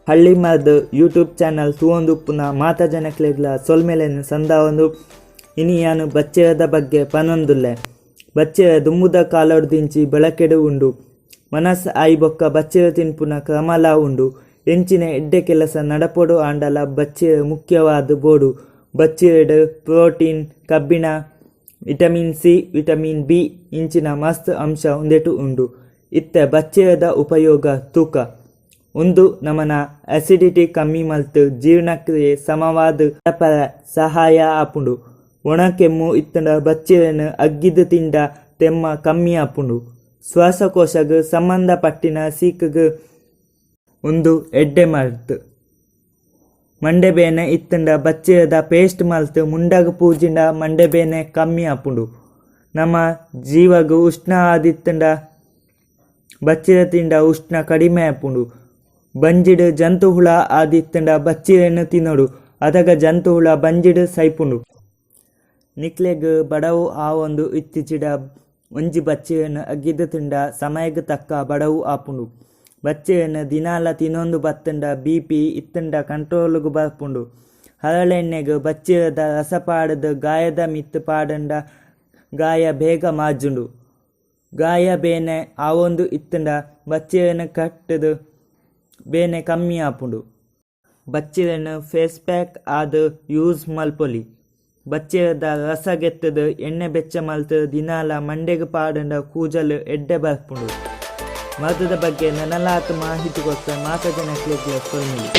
ಹಳ್ಳಿಮರ್ದ್ YouTube channel ತೂವೊಂದುಪ್ಪುನ ಮಾತ ಜನಕ್ಲೆಗ್ಲ ಸೊಲ್ಮೆಲೆನ್ ಸಂದಾವೊಂದು ಇನಿ ಯಾನ್ ಬಚ್ಚೆದ ಬಗ್ಗೆ ಪನೊಂದುಲ್ಲೆ. ಬಚ್ಚೆರ ದುಂಬುದ ಕಾಲೊಡ್ದಿಂಚಿ ಬಳಕೆಡ್ ಉಂಡು. ವನಸ್ ಆಯಿ ಬೊಕ್ಕ ಬಚ್ಚೆರ್ ತಿನ್ಪುನ ಕ್ರಮಲ ಉಂಡು. ಎಂಚಿನ ಎಡ್ಡೆ ಕೆಲಸ ನಡಪೊಡು ಆಂಡಲ ಬಚ್ಚೆರ್ ಮುಖ್ಯವಾದ್ ಬೋಡು. ಬಚ್ಚೆರೆಡ್ ಪ್ರೋಟೀನ್, ಕಬ್ಬಿಣ, ವಿಟಮಿನ್ ಸಿ, ವಿಟಮಿನ್ ಬಿ ಇಂಚಿನ ಮಸ್ತ್ ಅಂಶ ಉಂದೆಟ್ ಉಂಡು. ಇತ್ತೆ ಬಚ್ಚೆರೆದ ಉಪಯೋಗ ತೂಕ. ಉಂದು ನಮನ ಅಸಿಡಿಟಿ ಕಮ್ಮಿ ಮಲ್ತ್ ಜೀರ್ಣಕ್ರಿಯೆ ಸಮವಾದ್ ನಡಪರೆ ಸಹಾಯ ಆಪುಂಡು. ಒಣ ಕೆಮ್ಮು ಇತ್ತ್ಂಡ ಬಚ್ಚಿರೆನ್ ಅಗ್ಗಿದ್ ತಿಂಡ ತೆಮ್ಮ ಕಮ್ಮಿ ಆಪುಂಡು. ಶ್ವಾಸಕೋಶಗ್ ಸಂಬಂಧ ಪಟ್ಟಿನ ಸೀಕ್ ಗ್ ಉಂದು ಎಡ್ಡೆ ಮರ್ದ್. ಮಂಡೆ ಬೇನೆ ಇತ್ತ್ಂಡ ಬಚ್ಚಿರೆದ ಪೇಸ್ಟ್ ಮಲ್ತ್ ಮುಂಡಗ್ ಪೂಜಿಂಡ ಮಂಡೆ ಬೇನೆ ಕಮ್ಮಿ ಆಪುಂಡು. ನಮ ಜೀವಗ್ ಉಷ್ಣ ಆದಿತ್ತ್ಂಡ ಬಚ್ಚಿರೆ ತಿಂಡ ಉಷ್ಣ ಕಡಿಮೆ ಆಪುಂಡು. ಬಂಜಿಡ್ ಜಂತು ಹುಳ ಆದಿತ್ತ್ಂಡ ಬಚ್ಚಿರೆನ್ ತಿನೊಡು ಅದಗ ಜಂತು ಹುಳ ಬಂಜಿಡ್ ಸೈಪುಂಡು. ನಿಕ್ಲೆಗ್ ಬಡವು ಆವೊಂದು ಇತ್ತಿಜಿಡ ಒಂಜಿ ಬಚ್ಚಿರೆನ್ ಅಗ್ಗಿದ್ ತಿಂಡ ಸಮಯಗ್ ತಕ್ಕ ಬಡವು ಆಪುಂಡು. ಬಚ್ಚಿರೆನ್ ದಿನಾಲ ತಿನೊಂದು ಬತ್ತ್ಂಡ ಬಿ.ಪಿ ಇತ್ತ್ಂಡ ಕಂಟ್ರೋಲ್ ಗ್ ಬರ್ಪುಂಡು. ಹರಳೆಣ್ಣೆಗ್ ಬಚ್ಚಿರೆದ ರಸ ಪಾಡ್ದ್ ಗಾಯದ ಮಿತ್ತ್ ಪಾಡ್ಂಡ ಗಾಯ ಬೇಗ ಮಾಜುಂಡು. ಗಾಯ ಬೇನೆ ಆವೊಂದು ಇತ್ತ್ಂಡ ಬಚ್ಚಿರೆನ್ ಕಟ್ಟ್ ದ್ ಬೇನೆ ಕಮ್ಮಿ ಆಪುಂಡು. ಬಚ್ಚಿರೆನ್ ಫೇಸ್ ಪ್ಯಾಕ್ ಆದ್ ಯೂಸ್ ಮಲ್ಪೊಲಿ. ಬಚ್ಚಿರೆದ ರಸ ಗೆತ್ತ್ ದ್ ಎಣ್ಣೆ ಬೆಚ್ಚ ಮಲ್ತ್ ದಿನಾಲ ಮಂಡೆಗ್ ಪಾಡ್ಂಡ ಕೂಜಲ್ ಎಡ್ಡೆ ಬರ್ಪುಂಡು. ಮರ್ದ್ ದ ಬಗ್ಗೆ ನನಲಾತ್ ಮಾಹಿತಿ ಕೊರ್ಪೆ ಮಾತ ಜನಕ್ಲೆಗ್ಲ ಸೊಲ್ಮೆಲು.